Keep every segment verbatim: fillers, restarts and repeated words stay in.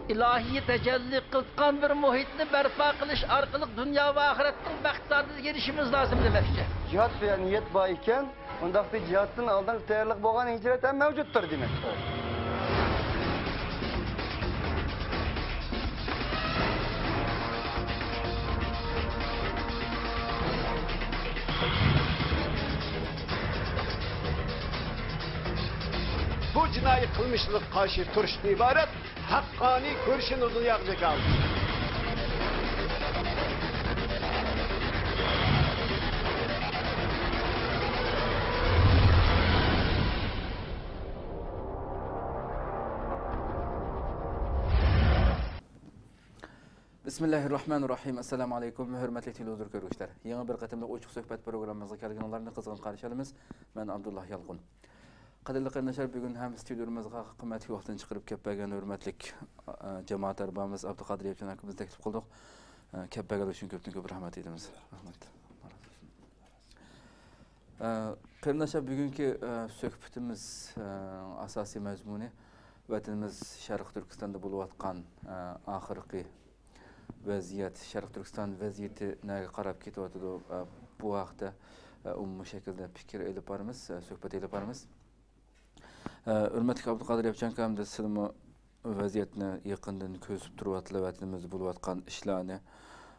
ئىلاھىي تەجەللى قىلغان بىر مۇھىتنى بەرپا قىلىش ئارقىلىق دۇنيا ۋە ئاخىرەتنىڭ بەختىدارلىقىغا ئېرىشىشىمىز لازىم دېمەكچى. جىھاد دېگەن نىيەت بار ئىكەن، ئۇنداقتا جىھادتىن ئالدىنقى تەييارلىق بولغان ھىجرەت ھەم مەۋجۇتتۇر دېمەكتۇر. بۇ جىنايى قىلمىشلىرىغا قارشى تۇرۇشتىن ئىبارەت ھەققانىي كۈرىشىنى دۇنياغا جاكارلىدى. بىسمىللاھىررەھمانىررەھىم. ئەسسالامۇ ئەلەيكۇم، ھۆرمەتلىك تېلېۋىزور كۆرگۈچىلەر، يېڭى بىر قېتىملىق ئوچۇق سۆھبەت پروگراممىمىزغا كەلگىنىڭلارنى قىزغىن قارشى ئالىمىز. مەن ئابدۇللا يالقۇن. قەدىرلىك قېرىنداشلار، بۈگۈن ھەم ستۇدىيىمىزغا قىممەتلىك ۋاقتىنى چىقىرىپ كەپ بەرگەن ھۆرمەتلىك، ئە، جامائەت ئەربابىمىز ئابدۇقادىر ياپچان ئاكىمىزنى تەكلىپ قىلدۇق. ئە، كەپ بەرگەنلىكى ئۈچۈن كۆپتىن كۆپ رەھمەت ئېيتىمىز. رەھمەت. ئە، قېرىنداشلار، بۈگۈنكى، ئە، سۆھبىتىمىز، ئە، ئاساسىي مەزمۇنى ۋەتىنىمىز شەرقىي تۈركىستاندا بولۇۋاتقان، ئە، ئاخىرقى ۋەزىيەت، شەرقىي تۈركىستان ۋەزىيىتى نەگە قاراپ كېتىۋاتىدۇ؟ ئە، بۇ ھەقتە، ئە، ئومۇمىي شەكىلدە پىكىر ئېلىپ بارىمىز، ئە، سۆھبەت ئېلىپ بارىمىز. ئە، ھۆرمەتلىك ئابدۇقادىر ياپچان ئاكا، ئەمدى سىلمۇ ۋەزىيەتنى يېقىندىن كۆزىتىپ تۇرۇۋاتىلا، ۋەتىنىمىزدە بولۇۋاتقان ئىشلارنى.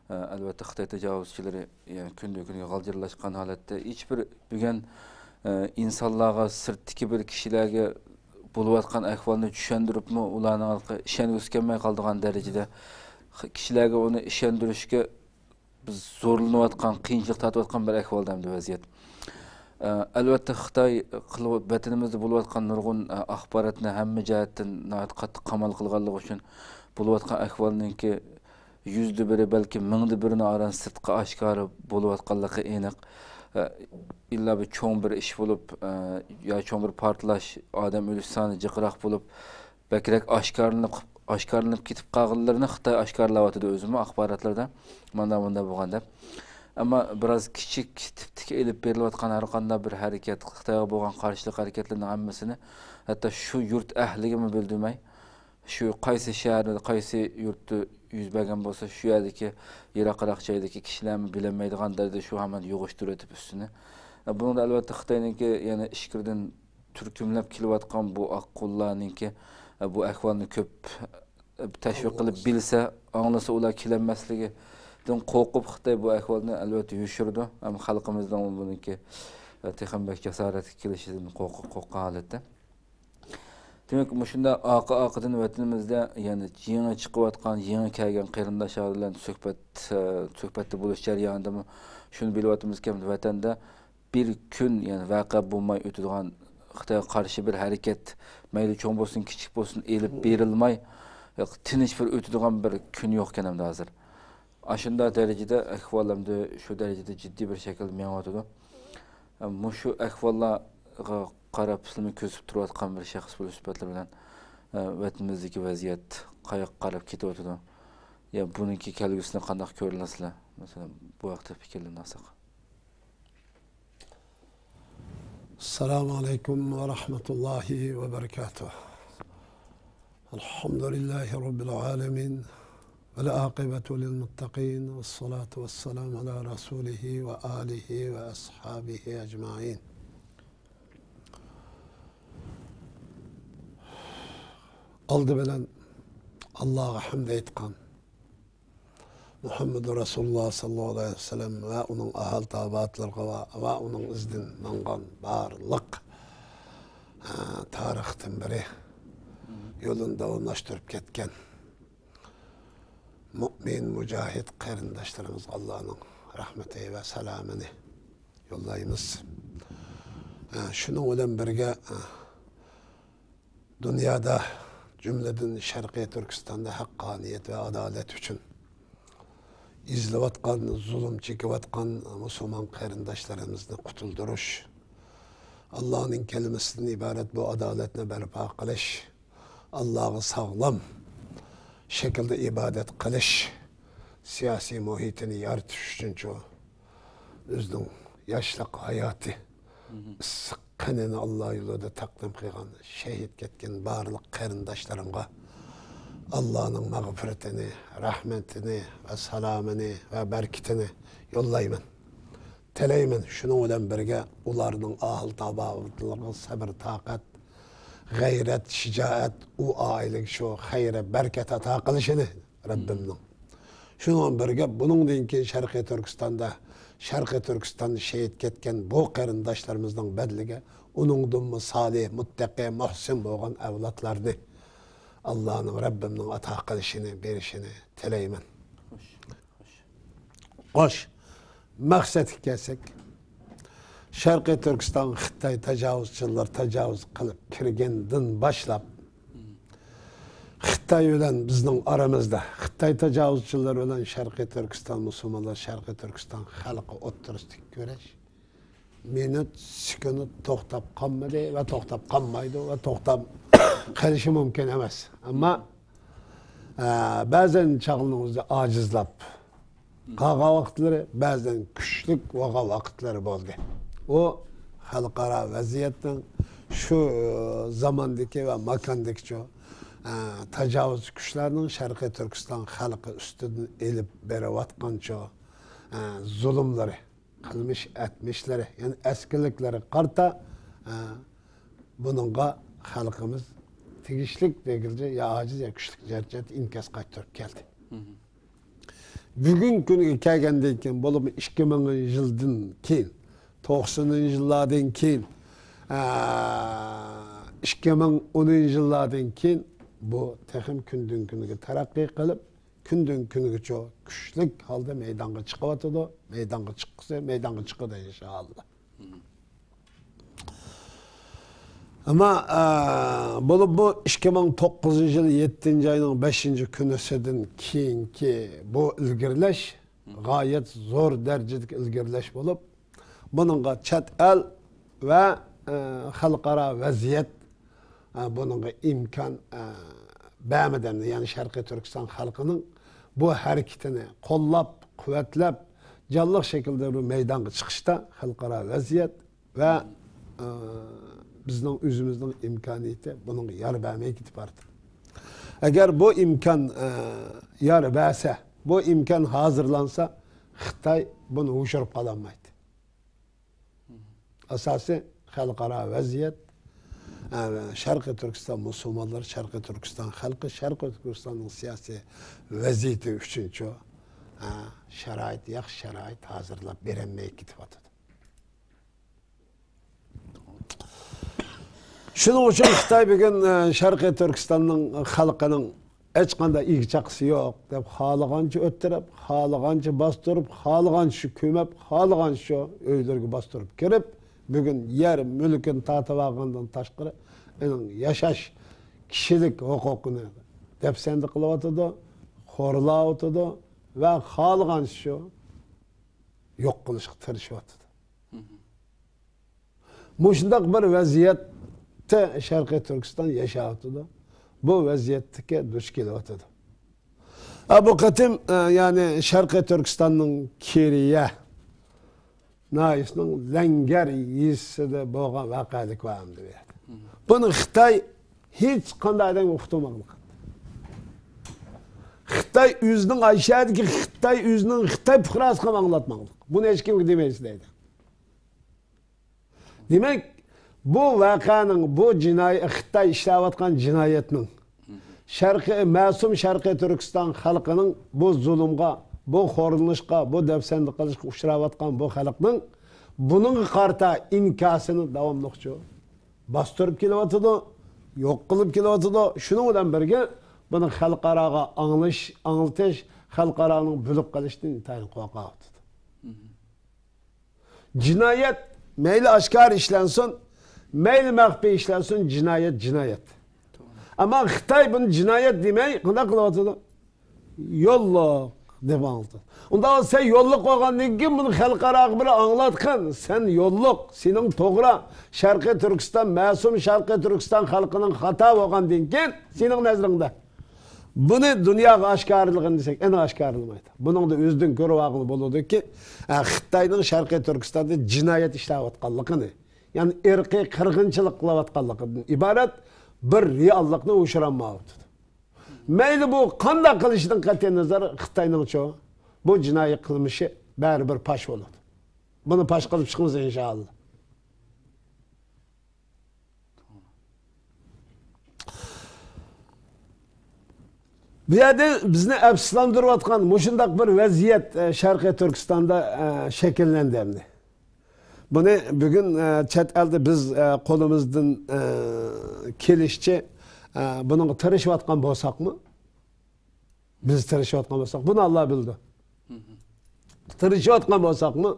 ئە، ئەلۋەتتە، خىتاي تاجاۋۇزچىلىرى، يەنى كۈندىن-كۈنگە غالجىرلاشقان ھالەتتە، ھېچبىر بۈگۈن، ئە، ئىنسانلارغا، سىرتتىكى بىر كىشىلەرگە بولۇۋاتقان ئەھۋالنى چۈشەندۈرۈپمۇ، ئۇلارنىڭ ئىشەنگۈسى كەلمەي قالىدىغان دەرىجىدە، خ-، كىشىلەرگە ئۇنى ئىشەندۈرۈشكە بىز زورلىنىۋاتقان، قىيىنچىلىق تارتىۋاتقان بىر ئەھۋالدا ئەمدى ۋەزىيەت. ئە، ئەلۋەتتە، خىتاي قىلىۋ-، ۋەتىنىمىزدە بولۇۋاتقان نۇرغۇن، ئە، ئاخباراتنى ھەممە جەھەتتىن ناھايىتى قاتتىق قامال قىلغانلىقى ئۈچۈن بولۇۋاتقان ئەھۋالنىڭكى يۈزدە بىرى، بەلكى مىڭدا بىرىنى ئاران سىرتقا ئاشكارا بولۇۋاتقانلىقى ئېنىق. ئە، ئىللا بىر چوڭ بىر ئىش بولۇپ، ئە، يا چوڭ بىر پارتلاش، ئادەم ئۆلۈش سانى جىقراق بولۇپ، بەكرەك ئاشكارىلىنىپ، ئاشكارىلىنىپ كېتىپ قالغانلىرىنى خىتاي ئاشكارىلاۋاتىدۇ ئۆزىمۇ ئاخباراتلاردا، مانداق مۇنداق بولغان دەپ. ئەمما بىراز كىچىك تىپتىكى ئېلىپ بېرىلىۋاتقان ھەر قانداق بىر ھەرىكەت، خىتايغا بولغان قارشىلىق ھەرىكەتلىرىنىڭ ھەممىسىنى، ھەتتا شۇ يۇرت ئەھلىگىمۇ بىلدۈرمەي، شۇ قايسى شەھەردە، قايسى يۇرتتا يۈز بەرگەن بولسا، شۇ يەردىكى يىراقراق جايدىكى كىشىلەرمۇ بىلەلمەيدىغان دەرىجىدە شۇ ھامان يىغىشتۇرۇۋېتىپ ئۈستىنى. بۇنىڭدا ئەلۋەتتە خىتاينىڭكى يەنە ئىچكىرىدىن تۈركۈملەپ كېلىۋاتقان بۇ ئاققۇنلارنىڭكى، ئە، بۇ ئەھۋالنى كۆپ، ئە، تەشۋىق قىلىپ بىلسە، ئاڭلىسا، ئۇلار كېلەلمەسلىكىدىن قورقۇپ، خىتاي بۇ ئەھۋالنى ئەلۋەتتە يوشۇرىدۇ. ئەمما خەلقىمىزنىڭ بۇنىڭكى، ئە، تېخىمۇ بەك جاسارەتكە كېلىشىدىن قورقۇپ، قورققان ھالەتتە. دېمەك، مۇشۇنداق ئارقا-ئارقىدىن ۋەتىنىمىزدە يەنە يېڭى چىقىۋاتقان، يېڭى كەلگەن قېرىنداشلار بىلەن سۆھبەت، ئە، سۆھبەتتە بولۇش جەريانىدىمۇ شۇنى بىلىۋاتىمىزكى، ۋەتەندە بىر كۈن، يەنى ۋەقە بولماي ئۆتىدىغان، خىتايغا قارشى بىر ھەرىكەت، مەيلى چوڭ بولسۇن، كىچىك بولسۇن، ئېلىپ بېرىلماي، تىنچ بىر ئۆتىدىغان بىر كۈن يوقكەن ئەمدى ھازىر. ئاشۇنداق دەرىجىدە ئەھۋال ئەمدى شۇ دەرىجىدە جىددىي بىر شەكىلدە مېڭىۋاتىدۇ. مۇشۇ ئەھۋاللارغا قاراپ، سىلىمۇ كۆزىتىپ تۇرۇۋاتقان بىر شەخس بولۇش سۈپەتلىرى بىلەن، ۋەتىنىمىزدىكى ۋەزىيەت قاياققا قاراپ كېتىۋاتىدۇ؟ يا بۇنىڭكى كەلگۈسىنى قانداق كۆرىسىلەر؟ مەسىلەن، بۇ ھەقتە پىكىرلىرىنى ئالساق. السلام عليكم ورحمة الله وبركاته. الحمد لله رب العالمين، والعاقبة للمتقين، والصلاة والسلام على رسوله وآله وأصحابه أجمعين. ئالدى بىلەن ئاللاغا ھەمد ئېيتقان، مۇھەممەدۇر رەسۇلۇللا ساللاللاھۇ ئەلەيھى ۋەسەللەم ۋە ئۇنىڭ ئاھال تابىئاتلىرىغا ۋە، ۋە ئۇنىڭ ئىزىدىن ماڭغان بارلىق، ھە، تارىختىن بېرى يولىنى داۋاملاشتۇرۇپ كەتكەن مۇئمىن، مۇجاھىد قېرىنداشلىرىمىزغا ئاللانىڭ رەھمىتى ۋە سالامىنى يوللايمىز. ھە، شۇنىڭ بىلەن بىرگە، ھە، دۇنيادا، جۈملىدىن شەرقىي تۈركىستاندا ھەققانىيەت ۋە ئادالەت ئۈچۈن ئېزىلىۋاتقان، زۇلۇم چېكىۋاتقان مۇسۇلمان قېرىنداشلىرىمىزنى قۇتۇلدۇرۇش، ئاللانىڭ كەلىمىسىدىن ئىبارەت بۇ ئادالەتنى بەرپا قىلىش، ئاللاغا ساغلام شەكىلدە ئىبادەت قىلىش سىياسىي مۇھىتىنى يارىتىش ئۈچۈنچۇ، ئۆزىنىڭ ياشلىق ھاياتى، ئىسسىق قېنىنى ئاللا يولىدا تەقدىم قىلغان، شېھىت كەتكەن بارلىق قېرىنداشلىرىمغا ئاللانىڭ مەغپىرىتىنى، رەھمىتىنى ۋە سالامىنى ۋە بەرىكىتىنى يوللايمەن، تىلەيمەن. شۇنىڭ بىلەن بىرگە، ئۇلارنىڭ ئاھىل تاۋابىئاتلىرىغا سەبىر-تاقەت، غەيرەت، شىجائەت، ئۇ ئائىلىگە شۇ خەير، بەرىكەت ئاتا قىلىشىنى رەببىمنىڭ. شۇنىڭ بىلەن بىرگە، بۇنىڭدىن كېيىن شەرقىي تۈركىستاندا، شەرقىي تۈركىستاندا شېھىت كەتكەن بۇ قېرىنداشلىرىمىزنىڭ بەدىلىگە ئۇنىڭدىنمۇ سالىھ، مۇتتەقى، مۇھسىن بولغان ئەۋلادلارنى ئاللانىڭ، رەببىمنىڭ ئاتا قىلىشىنى، بېرىشىنى تىلەيمەن. خوش، خوش. خوش، مەقسەتكە كەلسەك، شەرقىي تۈركىستانغا خىتاي تاجاۋۇزچىلىرى تاجاۋۇز قىلىپ كىرگەندىن باشلاپ، خىتاي بىلەن بىزنىڭ ئارىمىزدا، خىتاي تاجاۋۇزچىلىرى بىلەن شەرقىي تۈركىستان مۇسۇلمانلار، شەرقىي تۈركىستان خەلقى ئوتتۇرىسىدىكى كۈرەش مىنۇت، سېكۇنت توختاپ قالمىدى ۋە توختاپ قالمايدۇ ۋە توختاپ قېلىشى مۇمكىن ئەمەس. ئەمما، ئە، بەزەن چاغلىرىڭىزدا ئاجىزلاپ قالغان ۋاقىتلىرى، بەزەن كۈچلۈك بولغان ۋاقىتلىرى بولدى. ئۇ خەلقئارا ۋەزىيەتنىڭ شۇ، ئە، زاماندىكى ۋە ماكاندىكىچۇ، ئە، تاجاۋۇزچى كۈچلەرنىڭ شەرقىي تۈركىستان خەلقى ئۈستىدىن ئېلىپ بېرىۋاتقانچۇ، ئە، زۇلۇملىرى، قىلمىش ئەتمىشلىرى، يەنى ئەسكىلىكلىرىگە قارىتا، ئە، بۇنىڭغا خەلقىمىز تېگىشلىك دەرىجىدە يا ئاجىز، يا كۈچلۈك دەرىجىدە ئىنكاس قايتۇرۇپ كەلدى. بۈگۈنكى كۈنگە كەلگەندىن كېيىن، بولۇپمۇ ئىككى مىڭىنچى يىلدىن كېيىن، توقسىنىنچى يىللاردىن كېيىن، ئە، ئىككى مىڭ ئونىنچى يىللاردىن كېيىن بۇ تېخىمۇ كۈندىن كۈنگە تەرەققىي قىلىپ، كۈندىن كۈنگىچە كۈچلۈك ھالدا مەيدانغا چىقىۋاتىدۇ. مەيدانغا چىققۇسى، مەيدانغا چىقىدۇ، ئىنشائاللا. ئەمما، ئە، بولۇپمۇ ئىككى مىڭ توققۇزىنچى يىل يەتتىنچى ئاينىڭ بەشىنچى كۈنىسىدىن كېيىنكى بۇ ئىلگىرىلەش غايەت زور دەرىجىدىكى ئىلگىرىلەش بولۇپ، بۇنىڭغا چەت ئەل ۋە، ئە، خەلقئارا ۋەزىيەت، ئە، بۇنىڭغا ئىمكان، ئە، بەرمىدى. يەنى شەرقىي تۈركىستان خەلقىنىڭ بۇ ھەرىكىتىنى قوللاپ، قۇۋۋەتلەپ، جانلىق شەكىلدە بۇ مەيدانغا چىقىشتا خەلقئارا ۋەزىيەت ۋە، ئە، بىزنىڭ ئۆزىمىزنىڭ ئىمكانىيىتى بۇنىڭغا يار بەرمەي كېتىپ بارىدۇ. ئەگەر بۇ ئىمكان، ئە، يار بەرسە، بۇ ئىمكان ھازىرلانسا، خىتاي بۇنى يوشۇرۇپ قالالمايدۇ. ئاساسىي خەلقئارا ۋەزىيەت، ئە، شەرقىي تۈركىستان مۇسۇلمانلىرى، شەرقىي تۈركىستان خەلقى، شەرقىي تۈركىستاننىڭ سىياسىي ۋەزىيىتى ئۈچۈنچۇ، ئە، شارائىت، ياخشى شارائىت ھازىرلاپ بېرەلمەي كېتىۋاتىدۇ. شۇنىڭ ئۈچۈن خىتاي بۈگۈن، ئە، شەرقىي تۈركىستاننىڭ خەلقىنىڭ ھېچقانداق ئىگە چاقىسى يوق دەپ، خالىغانچە ئۆتتۈرۈپ، خالىغانچە باستۇرۇپ، خالىغانچە كۆمۈپ، خالىغانچە ئۆيلىرىگە باستۇرۇپ كىرىپ، بۈگۈن يەر مۈلكىنى تارتىۋالغاندىن تاشقىرى، ئۇنىڭ ياشاش، كىشىلىك ھوقۇقىنى دەپسەندە قىلىۋاتىدۇ، خورلاۋاتىدۇ ۋە خالىغانچە يوق قىلىشقا تىرىشىۋاتىدۇ. مۇشۇنداق بىر ۋەزىيەتتە شەرقىي تۈركىستان ياشاۋاتىدۇ. بۇ ۋەزىيەتتىكى دۇچ كېلىۋاتىدۇ. ئە، بۇ قېتىم، ئە، يەنى شەرقىي تۈركىستاننىڭ كېرىيە ناھىيەسىنىڭ لەڭگەر يېزىسىدا بولغان ۋەقەلىك ۋە ئەمدى بۇ يەردە. بۇنى خىتاي ھېچقانداق ئادەمگە ئۇقتۇرماڭلار. خىتاي ئۆزىنىڭ ئاشۇ يەردىكى خىتاي ئۆزىنىڭ خىتاي پۇقراسىغا ئاڭلاتماڭلار. بۇنى ھېچكىمگە دېمەيسىز دەيدۇ. دېمەك، بۇ ۋەقەنىڭ، بۇ جىنايى-، خىتاي ئىشلەۋاتقان جىنايەتنىڭ، شەرقىي، مەسۇم شەرقىي تۈركىستان خەلقىنىڭ بۇ زۇلۇمغا، بۇ خورلىنىشقا، بۇ دەپسەندە قىلىشقا ئۇچراۋاتقان بۇ خەلقنىڭ بۇنىڭغا قارىتا ئىنكاسىنى داۋاملىقچۇ باستۇرۇپ كېلىۋاتىدۇ، يوق قىلىپ كېلىۋاتىدۇ. شۇنىڭ بىلەن بىرگە، بۇنى خەلقئاراغا ئاڭلىش، ئاڭلىتىش، خەلقئارانىڭ بىلىپ قېلىشىدىن ئىنتايىن قورقۇۋاتىدۇ. جىنايەت مەيلى ئاشكارا ئىشلەنسۇن، مەيلى مەخپىي ئىشلەنسۇن، جىنايەت جىنايەت. ئەمما خىتاي بۇنى جىنايەت دېمەي، قانداق قىلىۋاتىدۇ؟ يوللۇق دەپ ئاڭلىتىدۇ. ئۇنداق بولسا، سەن يوللۇق بولغاندىن كېيىن بۇنى خەلقئاراغا بىر ئاڭلاتقىن. سەن يوللۇق، سېنىڭ توغرا، شەرقىي تۈركىستان، مەسۇم شەرقىي تۈركىستان خەلقىنىڭ خاتا بولغاندىن كېيىن، سېنىڭ نەزىرىڭدە. بۇنى دۇنياغا ئاشكارىلىغىن دېسەك، ئېنىق ئاشكارىلىمايدۇ. بۇنىڭدا ئۆزىدىن كۆرۈۋالغىلى بولىدۇكى، ئە، خىتاينىڭ شەرقىي تۈركىستاندا جىنايەت ئىشلەۋاتقانلىقىنى، يەنى ئىرقىي قىرغىنچىلىق قىلىۋاتقانلىقىدىن ئىبارەت بىر رېئاللىقنى ئۇچراتمايۋاتىدۇ. مەيلى بۇ قانداق قىلىشىدىن قەتئىينەزەر، خىتاينىڭچۇ بۇ جىنايى قىلمىشى بەرىبىر پاش بولىدۇ. بۇنى پاش قىلىپ چىقىمىز ئىنشائاللا. بۇ يەردە بىزنى ئەپسۇسلاندۇرۇۋاتقان مۇشۇنداق بىر ۋەزىيەت، ئە، شەرقىي تۈركىستاندا، ئە، شەكىللەندى ئەمدى. بۇنى بۈگۈن، ئە، چەت ئەلدە بىز، ئە، قولىمىزدىن، ئە، كېلىشىچە، ئە، بۇنىڭغا تىرىشىۋاتقان بولساقمۇ، بىز تىرىشىۋاتقان بولساق، بۇنى ئاللا بىلىدۇ. تىرىشىۋاتقان بولساقمۇ،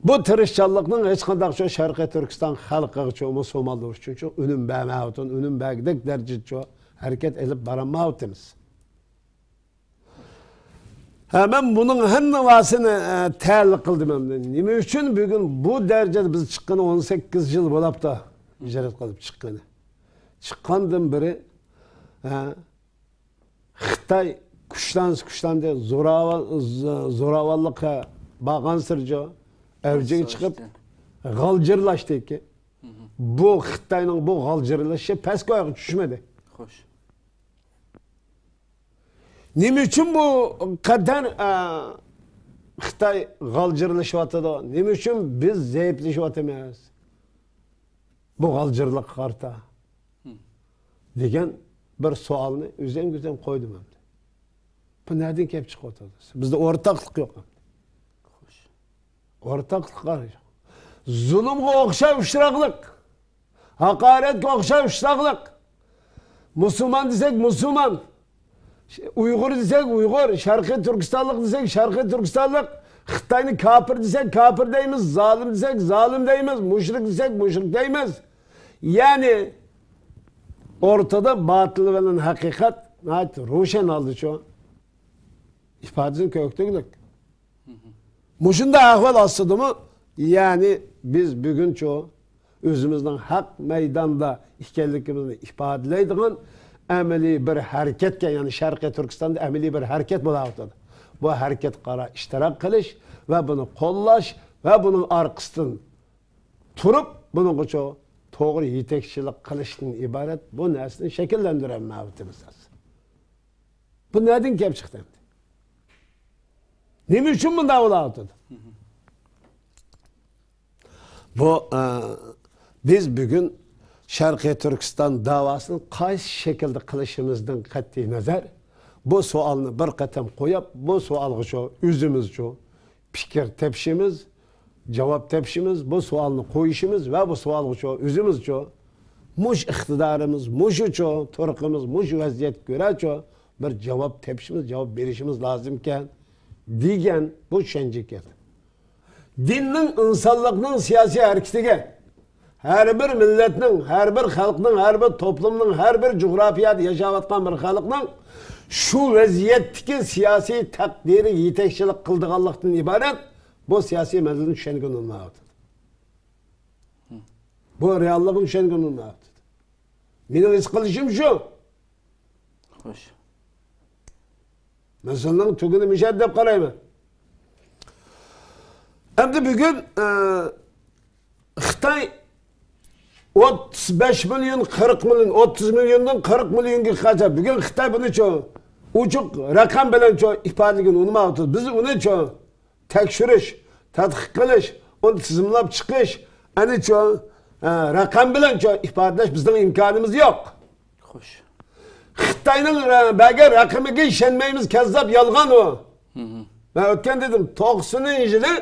بۇ تىرىشچانلىقنىڭ ھېچقانداق شۇ شەرقىي تۈركىستان خەلقىگە شۇ مۇسۇلمانلار ئۈچۈن شۇ ئۈنۈم بەرمەيۋاتىدۇ، ئۈنۈم بەرگۈدەك دەرىجىدە شۇ ھەرىكەت ئېلىپ بارالمايۋاتىمىز. ھە، مەن بۇنىڭ ھەممىسىنى، ئە، تەھلىل قىلدىم ئەمدى. نېمە ئۈچۈن بۈگۈن بۇ دەرىجىدە بىز چىققىنى ئون سەككىز يىل بولاپتۇ، ھىجرەت قىلىپ چىققىنى. چىققاندىن بېرى، ھە، خىتاي كۈچلەنسە كۈچلەندى، زوراۋان-، ز-، زوراۋانلىققا بارغانسېرى ئەۋجىگە چىقىپ، غالجىرلاشتى. بۇ خىتاينىڭ بۇ غالجىرلىشى پەسكويغا چۈشمىدى. خوش. نېمە ئۈچۈن بۇ قەدەر، ئە، خىتاي غالجىرلىشىۋاتىدۇ؟ نېمە ئۈچۈن بىز زەئىپلىشىۋاتىمىز؟ بۇ غالجىرلىققا قارىتا دېگەن بىر سوئالنى ئۆزۈم-ئۆزۈم قويدۇم ئەمدى. بۇ نەدىن كېلىپ چىقىۋاتىدۇ؟ بىزدە ئورتاقلىق يوق ئەمدى. خوش. ئورتاقلىق قارىشى. زۇلۇمغا ئوخشاش ئۇچراقلىق. ھاقارەتكە ئوخشاش ئۇچراقلىق. مۇسۇلمان دېسەك مۇسۇلمان. ئۇيغۇر دېسەك ئۇيغۇر. شەرقىي تۈركىستانلىق دېسەك شەرقىي تۈركىستانلىق. خىتاينى كاپىر دېسەك كاپىر دەيمىز. زالىم دېسەك زالىم دەيمىز. مۇشرىك دېسەك مۇشرىك دەيمىز. يەنى ئورتىدا باتىل بىلەن ھەقىقەت ناھايىتى روشەن ھالدا شۇ ئىپادىسىنى كۆرسىتىدۇ. مۇشۇنداق ئەھۋال ئاستىدىمۇ، يەنى بىز بۈگۈنچۇ ئۆزىمىزنىڭ ھەق مەيداندا ئىكەنلىكىمىزنى ئىپادىلەيدىغان ئەمەلىي بىر ھەرىكەتكە، يەنى شەرقىي تۈركىستاندا ئەمەلىي بىر ھەرىكەت بولاۋاتىدۇ. بۇ ھەرىكەتكە قارا ئىشتىراك قىلىش ۋە بۇنى قوللاش ۋە بۇنىڭ ئارقىسىدىن تۇرۇپ، بۇنىڭغىچۇ توغرا يېتەكچىلىك قىلىشتىن ئىبارەت بۇ نەرسىنى شەكىللەندۈرەلمەيۋاتىمىز. بۇ نەدىن كەپ چىقتى ئەمدى؟ نېمە ئۈچۈن بۇنداق بولاۋاتىدۇ؟ بۇ، ئە، بىز بۈگۈن شەرقىي تۈركىستان داۋاسىنى قايسى شەكىلدە قىلىشىمىزدىن قەتئىي نەزەر، بۇ سوئالنى بىر قېتىم قويۇپ، بۇ سوئالغىچۇ ئۆزىمىزچۇ پىكىر تېپىشىمىز، جاۋاب تېپىشىمىز، بۇ سوئالنى قويۇشىمىز ۋە بۇ سوئالغىچۇ ئۆزىمىزچۇ مۇشۇ ئىقتىدارىمىز، مۇشۇچۇ تۇرقىمىز، مۇشۇ ۋەزىيەتكە كۆرەچۇ بىر جاۋاب تېپىشىمىز، جاۋاب بېرىشىمىز لازىمكەن دېگەن بۇ چۈشەنچىگە كەلدى. دىننىڭ ئىنسانلىقنىڭ سىياسىي ھەرىكىتىگە، ھەر بىر مىللەتنىڭ، ھەر بىر خەلقنىڭ، ھەر بىر توپلۇمنىڭ، ھەر بىر جۇغراپىيەدە ياشاۋاتقان بىر خەلقنىڭ شۇ ۋەزىيەتتىكى سىياسىي تەقدىرىگە يېتەكچىلىك قىلىدىغانلىقتىن ئىبارەت بۇ سىياسىي مەسىلىنى چۈشەنگىلى بولمايۋاتىدۇ. بۇ رېئاللىقنى چۈشەنگىلى بولمايۋاتىدۇ. مېنىڭ ھېس قىلىشىم شۇ. خوش. مەسىلىنىڭ تۈگۈنى مۇشۇ دەپ قارايمەن. ئەمدى بۈگۈن، ئە، خىتاي ئوتتۇز بەش مىليون، قىرىق مىليون، ئوتتۇز مىليوندىن قىرىق مىليونغا قاچا. بۈگۈن خىتاي بۇنىچۇ ئوچۇق رەقەم بىلەنچۇ ئىپادىلىگىنى ئۇنىمايۋاتىدۇ. بىز ئۇنىچۇ تەكشۈرۈش، تەتقىق قىلىش، ئۇنى تىزىملاپ چىقىش، ئەنىچۇ، ئە، رەقەم بىلەنچۇ ئىپادىلەش بىزنىڭ ئىمكانىمىز يوق. خوش. خىتاينىڭ، ئە، بەرگەن رەقىمىگە ئىشەنمەيمىز، كەززاپ، يالغان ئۇ. مەن ئۆتكەن دېدىم، توقسىنىنچى يىلى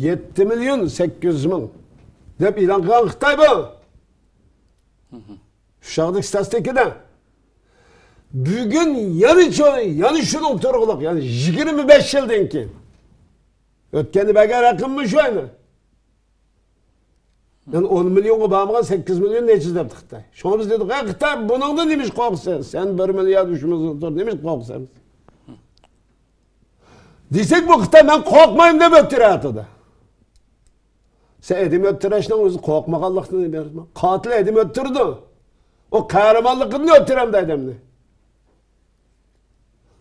يەتتە مىليون سەككىز يۈز مىڭ دەپ ئېلان قىلغان خىتاي بۇ. شۇ چاغدىكى ستاتىستىكىدا. بۈگۈن يەنە شۇ، يەنە شۇنىڭ تۇرغۇلۇق، يەنى يىگىرمە بەش يىلدىن كېيىن. ئۆتكەندە بەرگەن رەقىممۇ شۇ ئەمدى. يەنى ئون مىليونغا بارمىغان سەككىز مىليون نەچچە دەپتۇ خىتاي. شۇڭا بىز دېدۇق، ھە خىتاي، بۇنىڭدىن نېمىش قورقىسەن؟ سەن بىر مىليارد ئۈچ مىليون تۇر، نېمىش قورقىسەن؟ دېسەك، بۇ خىتاي مەن قورقمايمەن دەپ ئۆتتۈرەتىدۇ. سەن ئادەم ئۆتتۈرۈشنىڭ ئۆزى قورقمىغانلىقتىن ئىبارەت. قاتىل ئادەم ئۆتتۈرىدۇ. ئۇ قەھرىمانلىقىدىن ئۆتتۈرەمدۇ ئادەمنى؟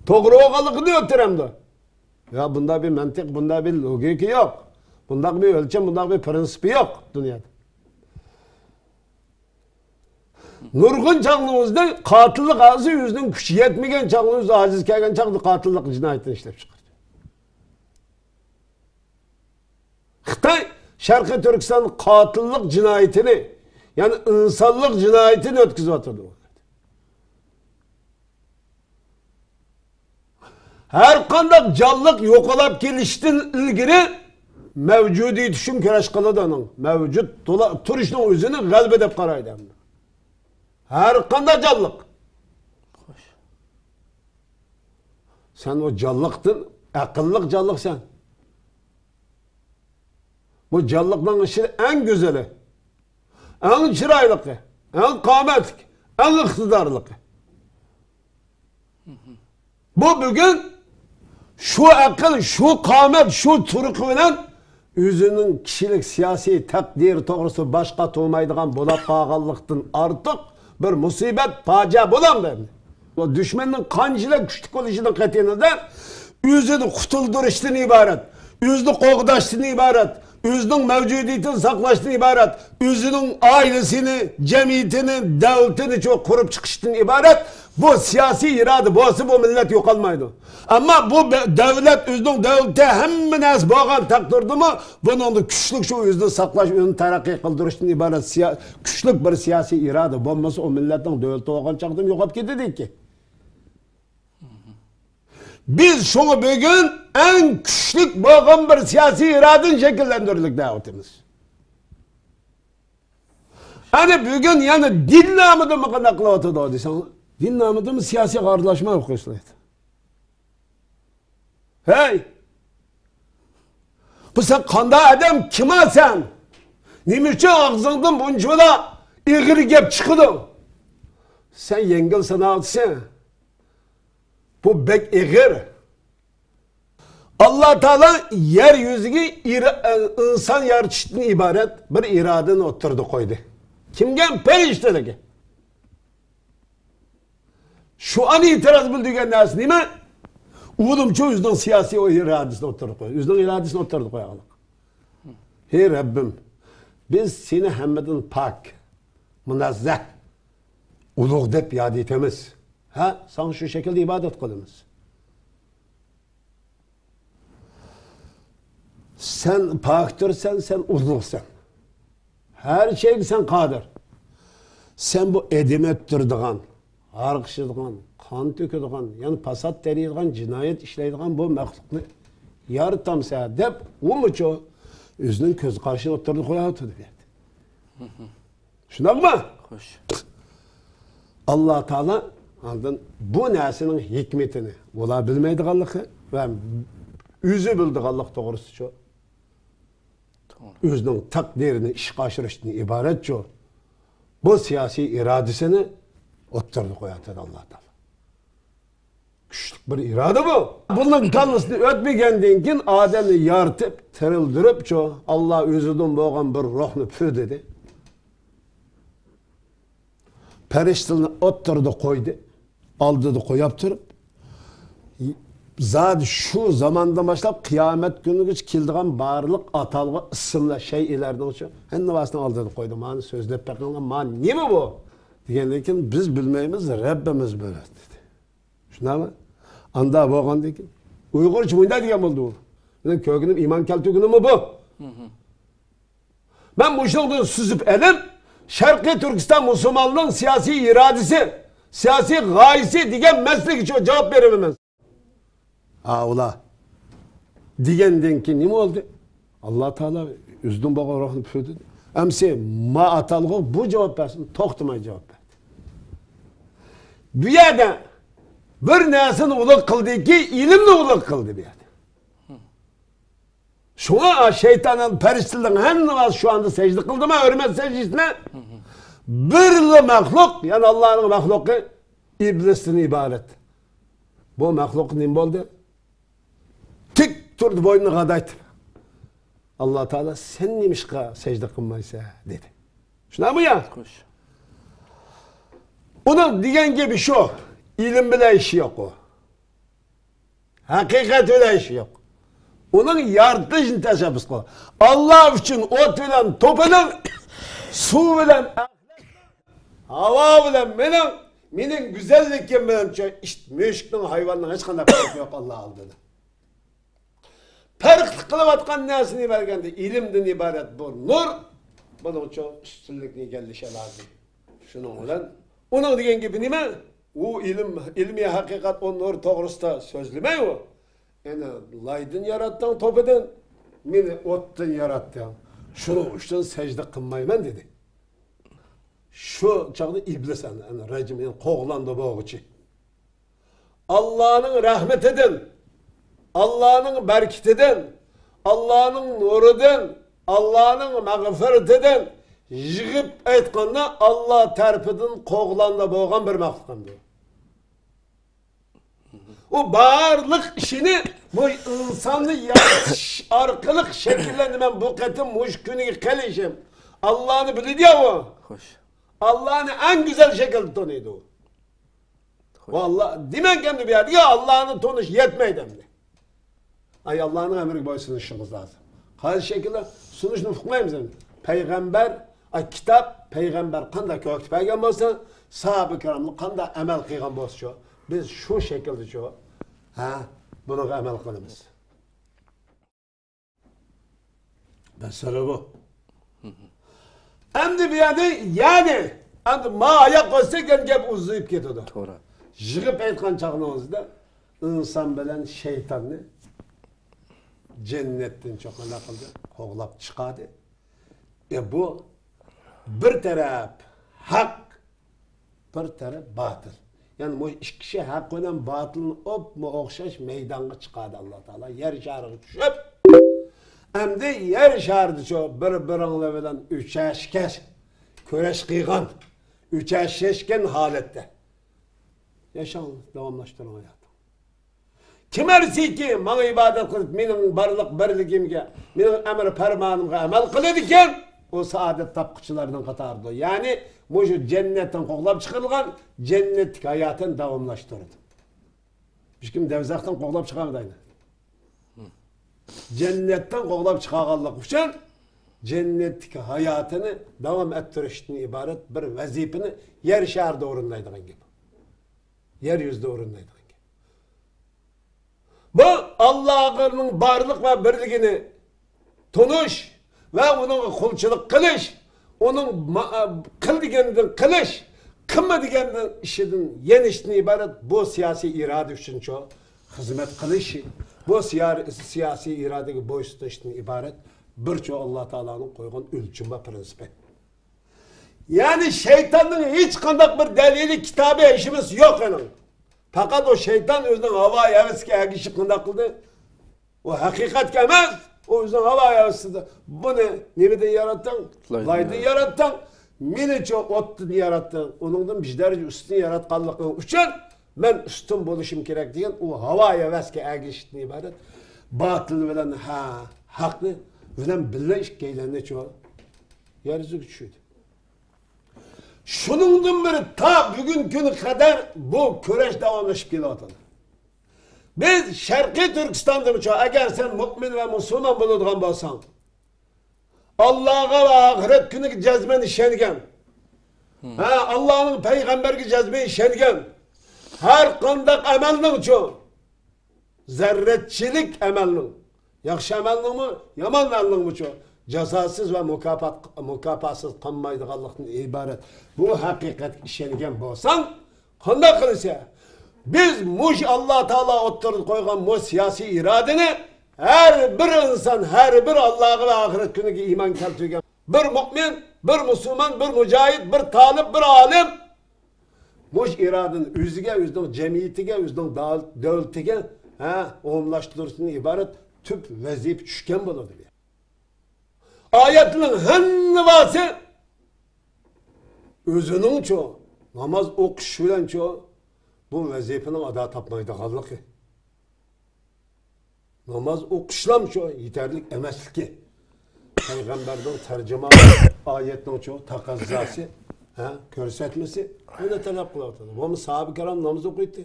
توغرا بولغانلىقىدىن ئۆتتۈرەمدۇ؟ يا، بۇنداق بىر مەنتىق، بۇنداق بىر لوگىكا يوق. بۇنداق بىر ئۆلچەم، بۇنداق بىر پرىنسىپ يوق دۇنيادا. نۇرغۇن چاغلىرىمىزدا قاتىللىق ھازىر ئۆزىنىڭ كۈچى يەتمىگەن چاغلىرىمىزدا ئاجىز كەلگەن چاغدا قاتىللىق جىنايىتىنى ئىشلەپ چىقاردى. خىتاي شەرقىي تۈركىستاندا قاتىللىق جىنايىتىنى، يەنى ئىنسانلىق جىنايىتىنى ئۆتكۈزۈۋاتىدۇ. ھەر قانداق جانلىق يوقالاپ كېلىشتىن ئىلگىرى مەۋجۇدىيىتى ئۈچۈن كۈرەش قىلىدۇ ئۇنىڭ. مەۋجۇت تولا-، تۇرۇشنىڭ ئۆزىنى غەلىبە دەپ قارايدۇ ھەممە. ھەر قانداق جانلىق. سەن ئۇ جانلىقتىن ئەقىللىق جانلىق سەن. بۇ جانلىقنىڭ ئىچىدە ئەڭ گۈزىلى، ئەڭ چىرايلىقى، ئەڭ قامەتلىكى، ئەڭ ئىقتىدارلىقى. بۇ بۈگۈن شۇ ئەقىل، شۇ قامەت، شۇ تۇرقى بىلەن ئۆزىنىڭ كىشىلىك سىياسىي تەقدىرى توغرىسىدا باش قاتۇرمايدىغان بولاپ قالغانلىقتىن ئارتۇق بىر مۇسىبەت، پاجىئە بولامدۇ ئەمدى؟ بۇ دۈشمەننىڭ قانچىلىك كۈچلۈك بولۇشىدىن قەتئىينەزەر، ئۆزىنى قۇتۇلدۇرۇشتىن ئىبارەت، ئۆزىنى قوغداشتىن ئىبارەت، ئۆزىنىڭ مەۋجۇدىيىتىنى ساقلاشتىن ئىبارەت، ئۆزىنىڭ ئائىلىسىنى، جەمئىيىتىنى، دۆلىتىنى چو-، قۇرۇپ چىقىشتىن ئىبارەت. بۇ سىياسىي ئىرادە بولسا، بۇ مىللەت يوقالمايدۇ. ئەمما بۇ بە-، دۆلەت، ئۆزىنىڭ دۆلىتى، ھەممە نەرسە بولغان تەقدىردىمۇ، بۇنىڭدا كۈچلۈك شۇ ئۆزىنى ساقلاش، ئۆزىنى تەرەققىي قىلدۇرۇشتىن ئىبارەت سىيا-، كۈچلۈك بىر سىياسىي ئىرادە بولمىسا، ئۇ مىللەتنىڭ دۆلىتى بولغان چاغدىمۇ يوقاپ كېتىدىكەن. بىز شۇڭا بۈگۈن ئەڭ كۈچلۈك بولغان بىر سىياسىي ئىرادىنى شەكىللەندۈرلۈك دەۋاتىمىز. ئەنە بۈگۈن يەنە دىن نامىدىمۇ قانداق قىلىۋاتىدۇ دېسەڭ، دىن نامىدىمۇ سىياسىيغا ئارىلاشماي ئوقۇيسىلەر. ھەي! بۇ سەن قانداق ئادەم، كىم سەن؟ نېمە ئۈچۈن ئاغزىڭدىن بۇنچىۋالا ئېغىر گەپ چىقىدۇ؟ سەن يەڭگىل ساناۋاتىسەن. بۇ بەك ئېغىر. ئاللا تائالا يەر يۈزىگە ئىرا-، ئىنسان يارىتىشتىن ئىبارەت بىر ئىرادىنى ئوتتۇرىدا قويدى. كىمگە؟ پەرىشتىلەرگە. شۇ ئان ئېتىراز بىلدۈرگەن نەرسە نېمە؟ ئۇلۇمچۇ ئۆزىنىڭ سىياسىي ئىرادىسىنى ئوتتۇرىغا قويدى. ئۆزىنىڭ ئىرادىسىنى ئوتتۇرىغا قويغانلىق. ھەي رەببىم، بىز سېنى ھەممىدىن پاك، مۇنەززەھ، ئۇلۇغ دەپ ياد ئېتىمىز. ھە، ساڭا شۇ شەكىلدە ئىبادەت قىلىمىز. سەن پاكتۇرسەن، سەن ئۇلۇغسەن. ھەر شەيگە سەن قادىر. سەن بۇ ئادەم ئۆلتۈرىدىغان، ھارقىشىدىغان، قان تۆكىدىغان، يەنى پاسات تېرىيدىغان، جىنايەت ئىشلەيدىغان بۇ مەخلۇقنى يارىتامسەن دەپ، ئۇمۇچۇ ئۆزىنىڭ كۆز قارىشىنى ئوتتۇرىغا قويۇۋاتىدۇ بۇ يەردە. شۇنداقمۇ؟ خوش. ئاللا تائالا ئاندىن بۇ نەرسىنىڭ ھېكمىتىنى ئۇلار بىلمەيدىغانلىقى ۋە ئۆزى بىلىدىغانلىق توغرىسىچۇ، توغرا. ئۆزىنىڭ تەقدىرىنى ئىشقا ئاشۇرۇشتىن ئىبارەتچۇ، بۇ سىياسىي ئىرادىسىنى ئوتتۇرىغا قويۇۋاتىدۇ ئاللا تائالا. كۈچلۈك بىر ئىرادە بۇ. بۇنىڭ كاللىسىنى ئۆتمىگەندىن كېيىن ئادەمنى يارىتىپ، تىرىلدۈرۈپچۇ، ئاللا ئۆزىدىن بولغان بىر روھنى پۈ دېدى. پەرىشتىلەرنى ئوتتۇرىدا قويدى. ئالدىدا قويۇپ تۇرۇپ، زادى شۇ زاماندىن باشلاپ قىيامەت كۈنىگىچە كېلىدىغان بارلىق ئاتالغۇ ئىسىملار، شەيئىلەرنىڭچۇ ھەممىسىنى ئالدىدا قويدى. مانا سۆزلەپ بېقىڭلار، مانا نېمە بۇ؟ دېگەندىن كېيىن، بىز بىلمەيمىز، رەببىمىز بىلىدۇ دېدى. شۇنداقمۇ؟ ئاندا بولغاندىن كېيىن، ئۇيغۇرچە مۇنداق دېگەن بولدى ئۇ. مېنىڭ كۆرگىنىم، ئىمان كەلتۈرگىنىممۇ بۇ. مەن مۇشۇنىڭدىن سۈزۈپ ئېلىپ، شەرقىي تۈركىستان مۇسۇلمانلىرىنىڭ سىياسىي ئىرادىسى، سىياسىي غايىسى دېگەن مەسىلىگە جاۋاب بېرىمەن. ھا، ئۇلار دېگەندىن كېيىن نېمە بولدى؟ ئاللا تائالا ئۆزىدىن بولغان روھنى پۈردى. ئەمسە ما ئاتالغۇ بۇ جاۋاب بەرسۇن، توختىماي جاۋاب بەردى. بۇ يەردە بىر نەرسىنى ئۇلۇغ قىلدىكى، ئىلىمنى ئۇلۇغ قىلدى بۇ يەردە. شۇڭا شەيتان، پەرىشتىلەرنىڭ ھەممىسى شۇ ئاندا سەجدە قىلدىمۇ، ھۆرمەت سەجدىسىنى؟ بىرلا مەخلۇق، يەنى ئاللانىڭ مەخلۇقى ئىبلىستىن ئىبارەت. بۇ مەخلۇق نېمە بولدى؟ تىك تۇردى، بوينىنى غادايتتى. ئاللا تائالا، سەن نېمىشقا سەجدە قىلمايسەن؟ دېدى. شۇنداقمۇ يا؟ خوش. ئۇنىڭ دېگەن گېپى شۇ، ئىلىم بىلەن ئىشى يوق ئۇ. ھەقىقەت بىلەن ئىشى يوق. ئۇنىڭ يارىتىلىشىنى تەشەببۇس قىلغان. ئاللا ئۈچۈن ئوت بىلەن توپىنىڭ، سۇ بىلەن ئەخلەتنىڭ، ھاۋا بىلەن مېنىڭ، مېنىڭ گۈزەللىكىم بىلەن چۆ-، ئىت، مۈشۈكنىڭ، ھايۋاننىڭ ھېچقانداق پەرقى يوق ئاللا ئالدىدا. پەرقلىق قىلىۋاتقان نەرسىنى بەرگەندە، ئىلىمدىن ئىبارەت بۇ نۇر، بۇنىڭ چوڭ ئۈستۈنلۈكنى ئىگىلىشى لازىم. شۇنىڭ بىلەن ئۇنىڭ دېگەن گېپى نېمە؟ ئۇ ئىلىم، ئىلمىي ھەقىقەت، ئۇ نۇر توغرىسىدا سۆزلىمەي ئۇ. يەنە لايدىن ياراتتىڭ، توپىدىن، مېنى ئوتتىن ياراتتىڭ. شۇنىڭ ئۈچۈن سەجدە قىلمايمەن دېدى. شۇ چاغدا ئىبلىس ئەنە، ئەنە رەجىم، يەنى قوغلاندى بولغۇچى. ئاللانىڭ رەھمىتىدىن، ئاللانىڭ بەرىكىتىدىن، ئاللانىڭ نۇرىدىن، ئاللانىڭ مەغپىرىتىدىن يىغىپ ئېيتقاندا، ئاللا تەرىپىدىن قوغلاندا بولغان بىر مەخلۇق ئەمدى. ئۇ بارلىق ئىشىنى بۇ ئىنساننى يارىتىش ئارقىلىق شەكىللەندى. مەن بۇ قېتىم مۇشۇ كۈنگە قېلىشىم. ئاللانى بىلىدۇ يا ئۇ. خوش. ئاللانى ئەڭ گۈزەل شەكىلدە تونۇيدۇ. خوش. ۋاللا، دېمەك، ئەمدى بۇ يەردە ئاللانى تونۇش يەتمەيدۇ ئەمدى. ئاي، ئاللانىڭ ئەمرىگە بويسۇنۇشىڭىز لازىم. قايسى شەكىلدە سۇنۇشنى ئۇقمايمىز ئەمدى. پەيغەمبەر، ئاي، كىتاب، پەيغەمبەر قانداق كۆكتە بەرگەن بولسا، ساھابە كىراملار قانداق ئەمەل قىلغان بولسىچۇ، بىز شۇ شەكىلدىچۇ، ھە، بۇنىڭغا ئەمەل قىلىمىز. مەسىلە بۇ. ئەمدى بۇ يەردە، يەنى، ئەمدى ما ئاياق قويسا، يەنە گەپ ئۇزىيىپ كېتىدۇ. توغرا. يىغىپ ئېيتقان چاغنىڭىزدا ئىنسان بىلەن شەيتاننى جەننەتتىن چوقۇندا قىلدى، قوغلاپ چىقاردى. ئە، بۇ بىر تەرەپ ھەق، بىر تەرەپ باتىل. يەنى مۇ ئىككىسى ھەق بىلەن باتىلنى ئوپمۇ ئوخشاش مەيدانغا چىقاردى ئاللا تائالا. يەر شارىغا چۈشۈپ، ئەمدى يەر شارىدىچۇ بىر-بىرىڭلار بىلەن ئۆچەشكەن، كۈرەش قىلغان، ئۆچەشكەن ھالەتتە ياشاڭ، داۋاملاشتۇرۇڭ ھاياتىڭ. كىم ئەرزىيكى ماڭا ئىبادەت قىلىپ، مېنىڭ بارلىق بىرلىكىمگە، مېنىڭ ئەمر پەرمانىمغا ئەمەل قىلىدىكەن، ئۇ سائادەت تاپقۇچىلارنىڭ قاتارىدا. يەنى مۇشۇ جەننەتتىن قوغلاپ چىقىرىلغان جەننەتتىكى ھاياتىنى داۋاملاشتۇرىدۇ. ھېچكىم دوزاختىن قوغلاپ چىقارمىدى ئەينى. جەننەتتىن قوغلاپ چىقارغانلىقى ئۈچۈن جەننەتتىكى ھاياتىنى داۋام ئەتتۈرۈشتىن ئىبارەت بىر ۋەزىپىنى يەر شارىدا ئورۇنلايدىغان گەپ. يەر يۈزىدە ئورۇنلايدىغان گەپ. بۇ ئاللاھنىڭ بارلىق ۋە بىرلىكىنى تونۇش ۋە ئۇنىڭغا قۇلچىلىق قىلىش، ئۇنىڭ ما-، قىل دېگەندىن قىلىش، قىلما دېگەندىن ئىشىدىن يېنىشتىن ئىبارەت بۇ سىياسىي ئىرادە ئۈچۈنچۇ، خىزمەت قىلىش، بۇ سىيا-، سىياسىي ئىرادىگە بويسۇنۇشتىن ئىبارەت بىرچۇ ئاللا تائالانىڭ قويغان ئۆلچىمى ۋە پرىنسىپى. يەنى شەيتاننىڭ ھېچقانداق بىر دەلىلى، كىتابى، ھېچنېمىسى يوق ئۇنىڭ. پەقەت ئۇ شەيتان ئۆزىنىڭ ھاۋا ھەۋىسىگە ئەگىشىپ قانداق قىلدى؟ ئۇ ھەقىقەتكە ئەمەس، ئۇ ئۆزىنىڭ ھاۋا ھەۋىسىدە. بۇنى نېمىدىن ياراتتىڭ؟ لايدىن لايدىن ياراتتىڭ. مېنىچۇ ئوتتىن ياراتتىڭ. ئۇنىڭدىن بىر دەرىجە ئۈستۈن ياراتقانلىقىڭ ئۈچۈن مەن ئۈستۈن بولۇشۇم كېرەك دېگەن ئۇ ھاۋا ھەۋەسكە ئەگىشىشتىن ئىبارەت باتىل بىلەن ھە-، ھەقنى بىلەن بىللە ئىككىيلەننىچۇ يەر يۈزىگە چۈشۈردى. شۇنىڭدىن بېرى تا بۈگۈنكى كۈنگە قەدەر بۇ كۈرەش داۋاملىشىپ كېلىۋاتىدۇ. بىز شەرقىي تۈركىستاندىمۇچۇ، ئەگەر سەن مۇئمىن ۋە مۇسۇلمان بولىدىغان بولساڭ، ئاللاغا ۋە ئاخىرەت كۈنىگە جەزمەن ئىشەنگەن، ھە، ئاللانىڭ پەيغەمبەرگە جەزمەن ئىشەنگەن، ھەر قانداق ئەمەلنىڭچۇ، زەررەتچىلىك ئەمەلنىڭ، ياخشى ئەمەلنىڭمۇ، يامان ئەمەلنىڭمۇچۇ جازاسىز ۋە مۇكاپات، مۇكاپاتسىز قالمايدىغانلىقتىن ئىبارەت بۇ ھەقىقەتكە ئىشەنگەن بولساڭ، قانداق قىلىسەن؟ بىز مۇشۇ ئاللا تائالا ئوتتۇرىغا قويغان مۇ سىياسىي ئىرادىنى ھەر بىر ئىنسان، ھەر بىر ئاللاغا ۋە ئاخىرەت كۈنىگە ئىمان كەلتۈرگەن بىر مۇئمىن، بىر مۇسۇلمان، بىر مۇجاھىد، بىر تالىپ، بىر ئالىم، مۇشۇ ئىرادىنى ئۆزىگە، ئۆزىنىڭ جەمئىيىتىگە، ئۆزىنىڭ دال-، دۆلىتىگە، ھە، ئومۇملاشتۇرۇشتىن ئىبارەت تۈپ ۋەزىپە چۈشكەن بولىدۇ. ئايەتنىڭ ھەممىسى ئۆزىنىڭچۇ، ناماز ئوقۇش بىلەنچۇ بۇ ۋەزىپىنىڭ ئادا تاپمايدىغانلىقى. ناماز ئوقۇشلامچۇ يېتەرلىك ئەمەسلىكى. پەيغەمبەرنىڭ تەرجىمە ئايەتنىڭچۇ تەقەززاسى، ھە، كۆرسەتمىسى ئۇنى تەلەپ قىلىۋاتىدۇ. بولمىسا ساھابە كىرام ناماز ئوقۇيتتى،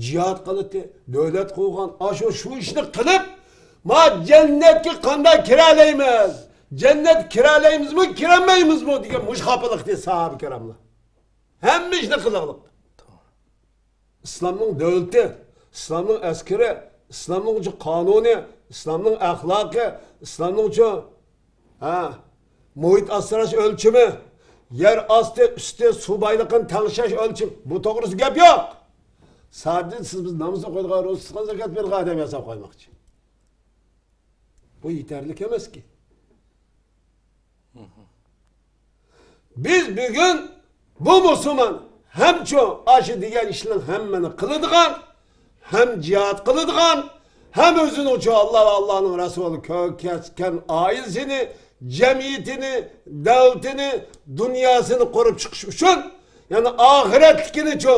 جىھاد قىلاتتى، دۆلەت قۇرغان، ئاشۇ شۇ ئىشنى قىلىپ، ما جەننەتكە قانداق كىرەلەيمىز؟ جەننەتكە كىرەلەيمىزمۇ، كىرەلمەيمىزمۇ دېگەن مۇشۇ خاپىلىقتى ساھابە كىراملار. ھەممە ئىشنى قىلىغلىق. ئىسلامنىڭ دۆلىتى، ئىسلامنىڭ ئەسكىرى، ئىسلامنىڭچۇ قانۇنى، ئىسلامنىڭ ئەخلاقى، ئىسلامنىڭچۇ، ھە، مۇھىت ئاسراش ئۆلچىمى، يەر ئاستى، ئۈستى، سۇ بايلىقىنى تەڭشەش ئۆلچىمى. بۇ توغرىسىدا گەپ يوق. سادىدە سىز بىز ناماز ئوقۇيدىغان، روزا تۇتقان، زاكات بېرىدىغان ئادەم ياساپ قويماقچى. بۇ يېتەرلىك ئەمەسكى. بىز بۈگۈن بۇ مۇسۇلمان ھەمچۇ ئاشۇ دېگەن ئىشلارنىڭ ھەممىنى قىلىدىغان، ھەم جىھاد قىلىدىغان، ھەم ئۆزىنىڭچۇ ئاللا ۋە ئاللانىڭ رەسۇلى كۆكەتكەن ئائىلىسىنى، جەمئىيىتىنى، دۆلىتىنى، دۇنياسىنى قۇرۇپ چىقىش ئۈچۈن، يەنى ئاخىرەتلىكىنىچۇ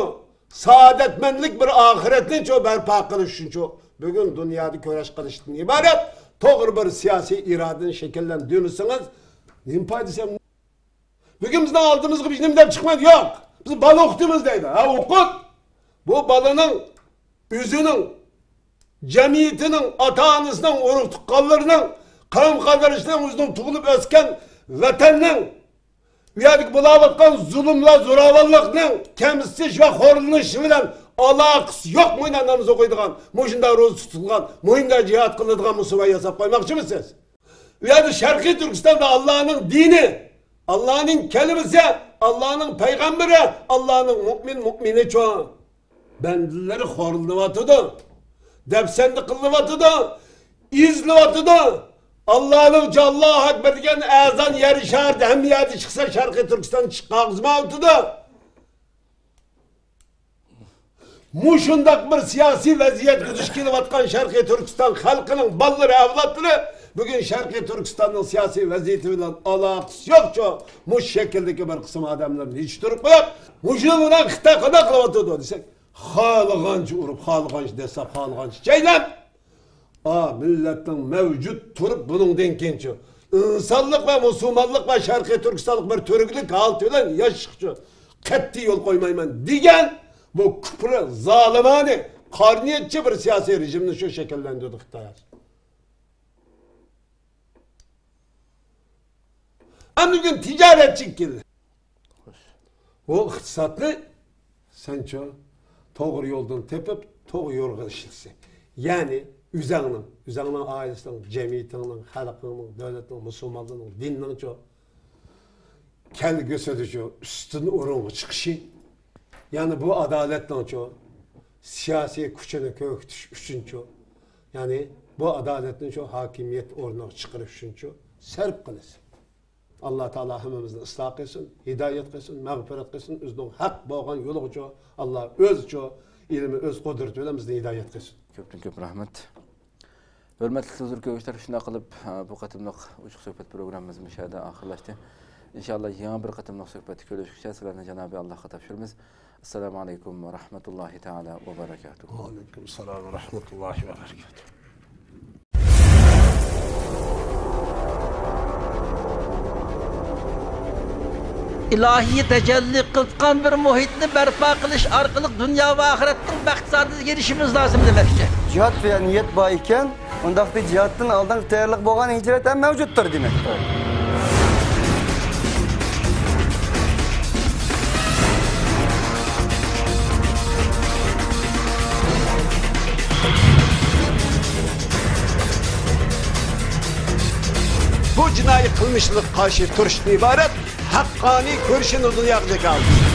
سائادەتمەنلىك بىر ئاخىرەتنىچۇ بەرپا قىلىش ئۈچۈنچۇ بۈگۈن دۇنيادا كۈرەش قىلىشتىن ئىبارەت توغرا بىر سىياسىي ئىرادىنى شەكىللەندۈرمىسىڭىز، نېمە پايدىسى؟ بۈگۈن بىزنىڭ ئالدىمىزغا بىز نېمە دەپ چىقمىدى؟ يوق. بىز بالا ئوقۇتىمىز دەيدۇ. ھە، ئوقۇت. بۇ بالىنىڭ ئۆزىنىڭ، جەمئىيىتىنىڭ، ئاتا-ئانىسىنىڭ، ئۇرۇق-تۇغقانلىرىنىڭ، قەۋم-قەردىشىنىڭ، ئۆزىنىڭ تۇغۇلۇپ ئۆسكەن ۋەتەننىڭ، ئۇ يەردىكى بولاۋاتقان زۇلۇملار، زوراۋانلىقنىڭ، كەمسىتىش ۋە خورلىنىشى بىلەن ئالاقىسى يوق مۇشۇنداق ناماز ئوقۇيدىغان، مۇشۇنداق روزا تۇتىدىغان، مۇشۇنداق جىھاد قىلىدىغان مۇسۇلمان ياساپ قويماقچىمۇ سىز؟ ئۇ يەردە شەرقىي تۈركىستاندا ئاللانىڭ دىنى، ئاللانىڭ كەلىمىسى، ئاللانىڭ پەيغەمبىرى، ئاللانىڭ مۇئمىن مۇئمىنىچۇ بەندىلىرى خورلىنىۋاتىدۇ، دەپسەندە قىلىنىۋاتىدۇ، ئېزىلىۋاتىدۇ. ئاللانىڭچۇ ئاللاھۇ ئەكبەر دېگەن ئەزان يەر شاردا ھەممە يەردە چىقسا، شەرقىي تۈركىستان ئىشىك قاغزىما ئالتىدۇ. مۇشۇنداق بىر سىياسىي ۋەزىيەتكە دۇچ كېلىۋاتقان شەرقىي تۈركىستان خەلقىنىڭ بالىلىرى، ئەۋلادلىرى بۈگۈن شەرقىي تۈركىستاننىڭ سىياسىي ۋەزىيىتى بىلەن ئالاقىسى يوقچۇ، مۇشۇ شەكىلدىكى بىر قىسىم ئادەملەرنى يېتىشتۈرۈپ قويۇپ، مۇشۇنىڭ بىلەن خىتاي قانداق قىلىۋاتىدۇ دېسەك، خالىغانچە ئۇرۇپ، خالىغانچە دەسسەپ، خالىغانچە چەيلەپ، ئا، مىللەتنىڭ مەۋجۇت تۇرۇپ بۇنىڭدىن كېيىنچۇ؟ ئىنسانلىق ۋە مۇسۇلمانلىق ۋە شەرقىي تۈركىستانلىق بىر تۈركلۈك ھالىتى بىلەن ياشاشقىچۇ قەتئىي يول قويمايمەن دېگەن بۇ كۇپرى، زالىمانە، قارنىيەتچى بىر سىياسىي رېجىمنى شۇ شەكىللەندۈردى خىتاي. ئەمدى بۈگۈن تىجارەتچىگە كېلدى. بۇ ئىقتىسادنى سەنچۇ توغرا يولدىن تېپىپ، توغرا يولغا ئىشلىسە. يەنى ئۆزەڭنىڭ، ئۆزەڭنىڭ ئائىلىسىنىڭ، جەمئىيىتىڭنىڭ، خەلقىڭنىڭ، دۆلەتنىڭ، مۇسۇلمانلارنىڭ، دىننىڭچۇ كەلگۈسىدىچۇ ئۈستۈن ئورۇنغا چىقىشى. يەنى بۇ ئادالەتنىڭچۇ سىياسىي كۈچىنى كۆكىتىش ئۈچۈنچۇ، يەنى بۇ ئادالەتنىچۇ ھاكىمىيەت ئورنىغا چىقىرىش ئۈچۈنچۇ سەرپ قىلىسەن. ئاللا تائالا ھەممىمىزنى ئىسلاھ قىلسۇن، ھىدايەت قىلسۇن، مەغپىرەت قىلسۇن. ئۆزىنىڭ ھەق بولغان يولىغىچۇ ئاللا ئۆزىچۇ ئىلمى، ئۆز قۇدرىتى بىلەن بىزنى ھىدايەت قىلسۇن. كۆپتىن كۆپ رەھمەت. ھۆرمەتلىك تېلېۋىزور كۆرگۈچىلەر، شۇنداق قىلىپ، بۇ قېتىملىق ئوچۇق سۆھبەت پروگراممىمىز مۇشۇ يەردە ئاخىرلاشتى. ئىنشاللا يېڭى بىر قېتىملىق سۆھبەتتە كۆرۈشكىچە سىلەرنى جانابى ئاللاھقا تاپشۇرىمىز. ئەسسالامۇ ئەلەيكۇم ۋە رەھمەتۇللاھى تەئالا ۋە بەرەكاتۇھۇ. ۋەئەلەيكۇم ئەسسالام ۋە رەھمەتۇللاھى ۋە بەرەكاتۇھۇ. ئىلاھىي تەجەللى قىلغان بىر مۇھىتنى بەرپا قىلىش ئارقىلىق دۇنيا ۋە ئاخىرەتنىڭ بەخت سائادىتىگە ئېرىشىشىمىز لازىم دېمەكچى. جىھاد دېگەن نىيەت بار ئىكەن، ئۇنداقتا جىھادتىن ئالدىنقى تەييارلىق بولغان ھىجرەت ھەم مەۋجۇتتۇر دېمەكتۇر. بۇ جىنايى قىلمىشلىرىغا قارشى تۇرۇشتىن ئىبارەت ھەققانىي كۈرىشىنى دۇنياغا جاكارلىدى.